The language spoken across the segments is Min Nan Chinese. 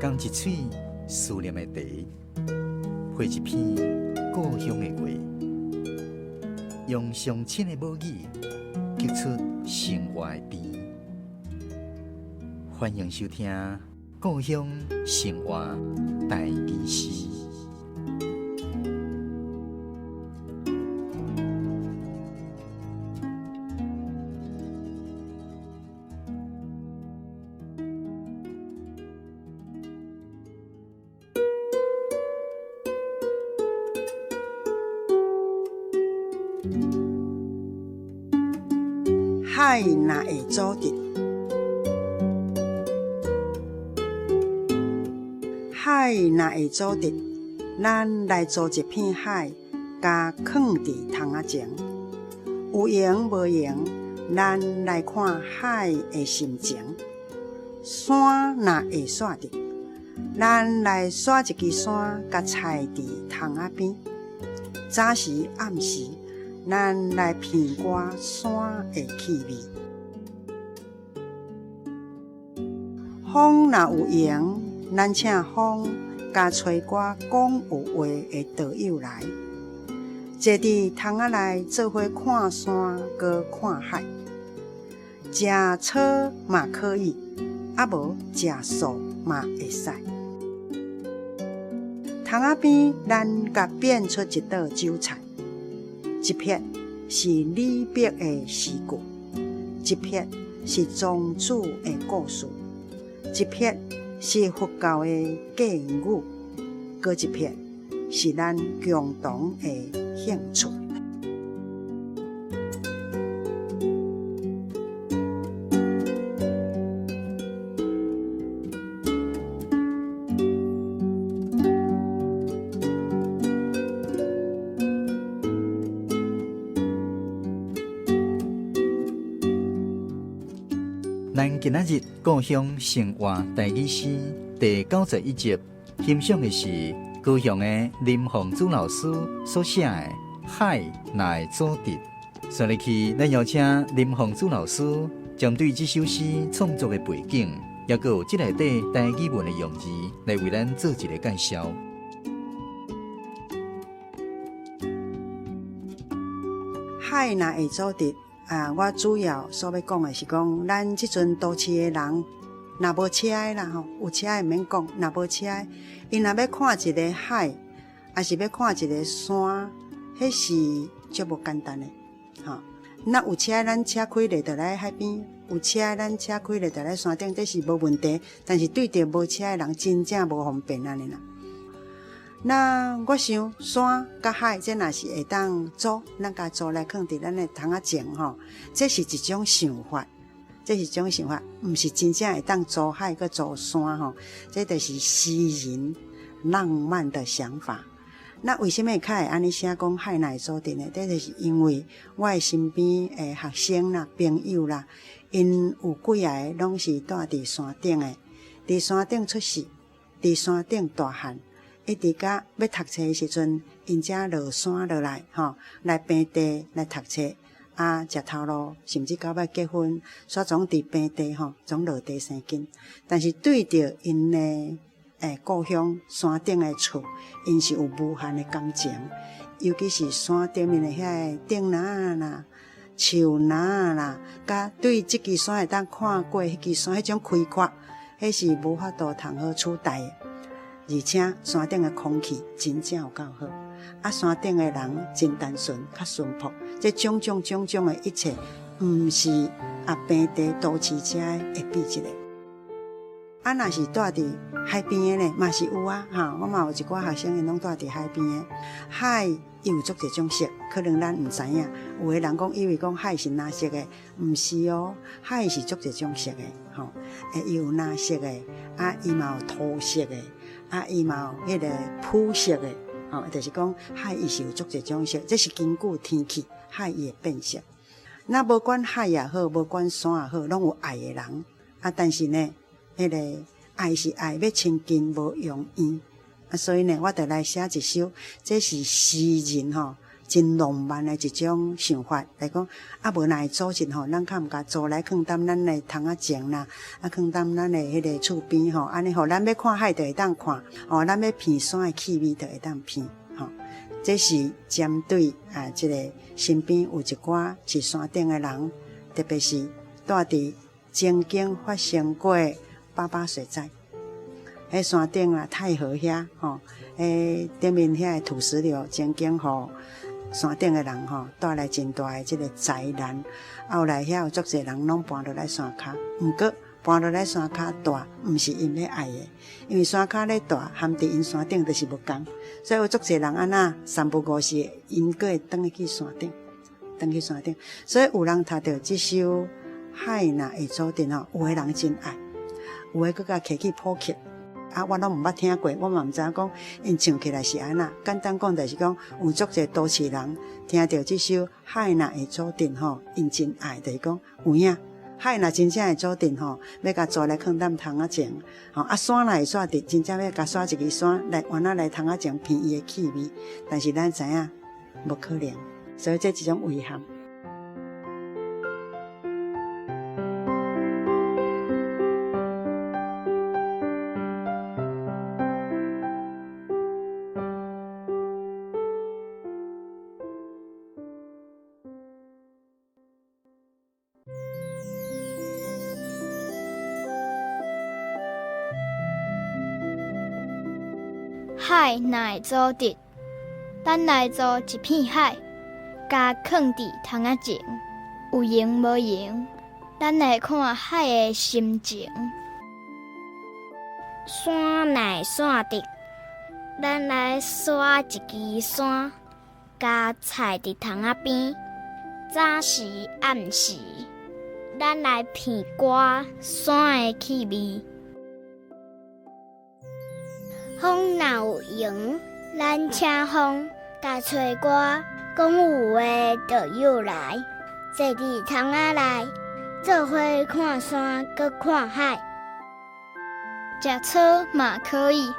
仝一喙思念的茶，配一篇故鄉的話，用上親的母語，激出生活的甜。歡迎收聽《故鄉生活台語詩》。海若會組織，海若會組織，咱來組一片海，共囥佇窗仔前。有閒無閒，咱來看海的心情。山若會煞直，咱來煞一支山，共踩佇窗仔邊。早時暗時，咱來品歌山的氣味。風若有閒，咱請風共吹歌講有話的導遊來，坐佇窗仔內做伙看山，閣看海。食草嘛可以，啊無食素嘛會使。窗仔邊，咱共變出一道酒菜，一撇是李白的詩句，一撇是莊子的故事，一撇是佛教的偈語，閣一撇是咱共同的興趣。咱今仔日故鄉生活台語詩第91集，欣賞的是高雄的林鳳珠老師所寫的《海若會組織》。接落去，咱邀請林鳳珠老師針對這首詩創作的背景，抑閣有這內底台語文的用字，來為咱做一个介紹。海若會組織啊！我主要所欲講的是講，咱這陣都市的人，若無車的啦吼，有車的毋免講，若無車的，𪜶若欲看一个海，抑是欲看一个山，彼是足無簡單的，吼。若有車，咱車開咧就來海邊；有車，咱車開咧就來山頂，這是無問題。但是對著無車的人，真正無方便按呢啦。那我想山佮海，這若是會當組，咱共組來囥佇咱的窗仔前吼，這是一種想法，這是一種想法，毋是真正會當組海閣組山吼，這就是詩人浪漫的想法。那為啥物較會按呢寫講海若會組織呢？這就是因為我的身邊的學生啦、朋友啦，𪜶有幾仔个攏是住佇山頂的，佇山頂出世，佇山頂大漢。一直到欲讀冊的時陣，𪜶才落山落來，吼，來平地來讀冊，啊，食頭路，甚至到尾結婚，煞總佇平地吼，總落地生根。但是對著𪜶的故鄉山頂的厝，𪜶是有無限的感情，尤其是山頂面的遐个頂林啦、樹林啦，佮對這支山會當看過彼支山彼種開闊，彼是無法度通好取代的。而且山頂的空氣真正有夠好，啊，山頂的人真單純，較淳樸，這種種種種的一切，毋是啊平地都市遮會比一个。啊，若是住佇海邊的呢，嘛是有啊，吼，我嘛有一寡學生，𪜶攏住佇海邊的。海伊有足濟種色，可能咱毋知影。有的人講以為講海是藍色的，毋是哦，海是足濟種色的，吼，伊有藍色的，啊，伊嘛有土色的。啊，伊嘛有彼个膚色的，吼，就是講海伊是有足濟種色，這是根據天氣，海伊會變色。那無管海也好，無管山也好，攏有愛的人。啊，但是呢，彼个愛是愛，欲親近無容易。啊，所以呢，我就來寫一首，這是詩人吼，真浪漫的一種想法來講，啊無若會組織吼，咱較毋共租來囥踮咱的窗仔前啦，啊囥踮咱的彼个厝邊吼，按呢吼，咱欲看海就會當看，吼，咱欲鼻山的氣味就會當鼻吼。這是針對啊，這個身邊有一寡是山頂的人，特別是住佇曾經發生過八八水災，彼山頂啊，太和遐吼，彼頂面遐的土石流曾經予山頂的人吼帶來真大的這個災難。後來遐有足濟人攏搬落來山跤，毋過搬落來山跤住，毋是𪜶欲愛的，因為山跤咧住，含佇𪜶山頂就是無仝，所以有足濟人按怎三不五時，𪜶閣會轉去山頂，轉去山頂。所以有人讀著這首《海若會組陣》吼，有的人真愛，有的閣共提去普及。啊，我攏毋捌聽過，我嘛毋知影講𪜶唱起來是按怎。簡單講就是講，有足濟都市人聽著這首《海若會組陣》吼，𪜶真愛，就是講有影。海若真正會組陣吼，欲共租來囥踮窗仔前，吼啊山若會煞直，真正欲共煞一支山來換仔來窗仔前鼻伊的氣味。但是咱知影無可能，所以這一種遺憾。海若會組織，咱來組一片海，共囥佇窗仔前，有閒無閒，咱來看海的心情。山若會散直，咱來徙一支山，共插佇窗仔邊。早時暗時，咱來鼻歌山的氣味。風若有閒，咱請風共吹歌，講有的就有來，坐佇窗仔內，做伙看山閣看海。食草嘛可以，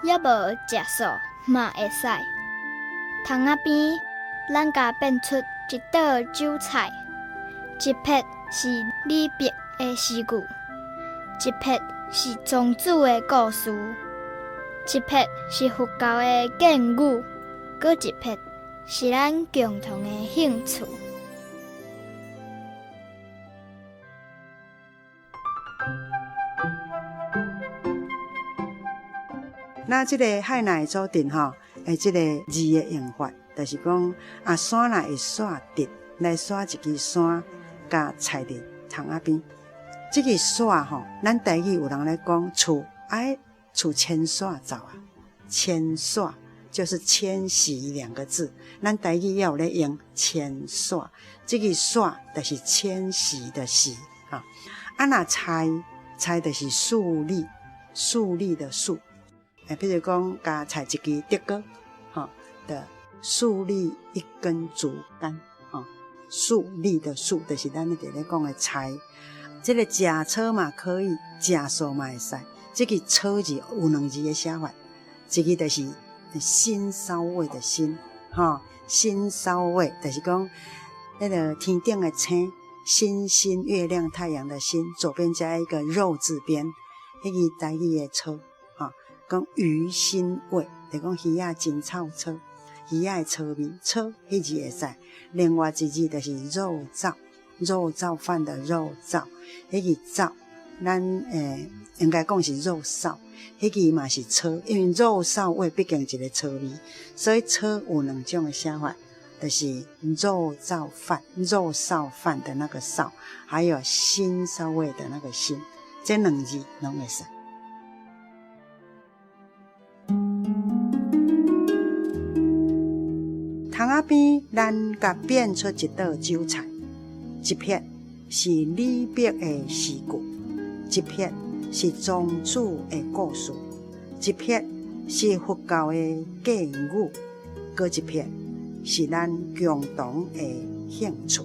抑無食素嘛會使。窗仔邊，咱共變出一桌酒菜，一撇是李白的詩句，一撇是莊子的故事，一撇是佛教的偈語，閣一撇是咱共同的興趣。那這个海若會組陣吼，的這个字的用法，就是講啊，山若會煞直，來徙一支山，共插佇窗仔邊。這个徙吼，咱台語有人咧講厝，哎，厝遷徙走啊，遷徙就是遷徙兩個字。咱台語也有咧用遷徙，這个徙就是遷徙的徙哈。啊，若菜菜就是樹立，樹立的樹。欸，比如講，共插一支竹篙，吼，就樹立一根竹竿，吼，樹立的樹，就是咱佇咧講的菜。這个食草嘛可以，食素嘛會使。這个草字有兩字的寫法，一个就是腥臊味的腥，吼，腥臊味就是講彼个天頂的星，星星月亮太陽的星，左邊加一個肉字邊，彼个台語的草。講魚腥味，就講魚仔真臭臭，魚仔的臭味，臭彼字會使。另外一字就是肉燥，肉燥飯的肉燥，彼个燥，咱應該講是肉臊，彼个嘛是草，因為肉臊味畢竟一個臭味，所以草有兩種的寫法，就是肉燥飯、肉臊飯的那個臊，還有腥臊味的那個腥，這兩字攏會使。窗仔邊，咱共變出一桌酒菜，一撇是李白的詩句，一撇是莊子的故事，一撇是佛教的偈語，閣一撇是咱共同的興趣。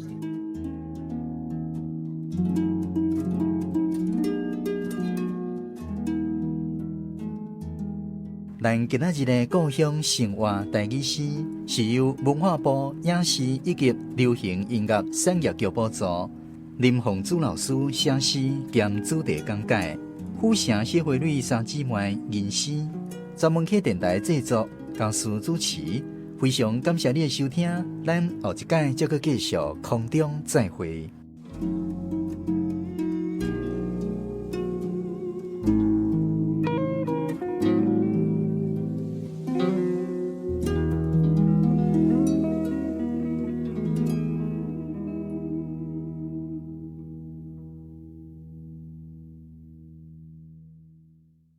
咱今仔日的故鄉生活台語詩，是由文化部影視以及流行音樂產業局補助，林鳳珠老師寫詩兼主題講解，府城謝惠蕊三姊妹吟詩，專門客電台製作，江思主持。非常感謝你的收聽，咱後一擺再閣繼續空中再會。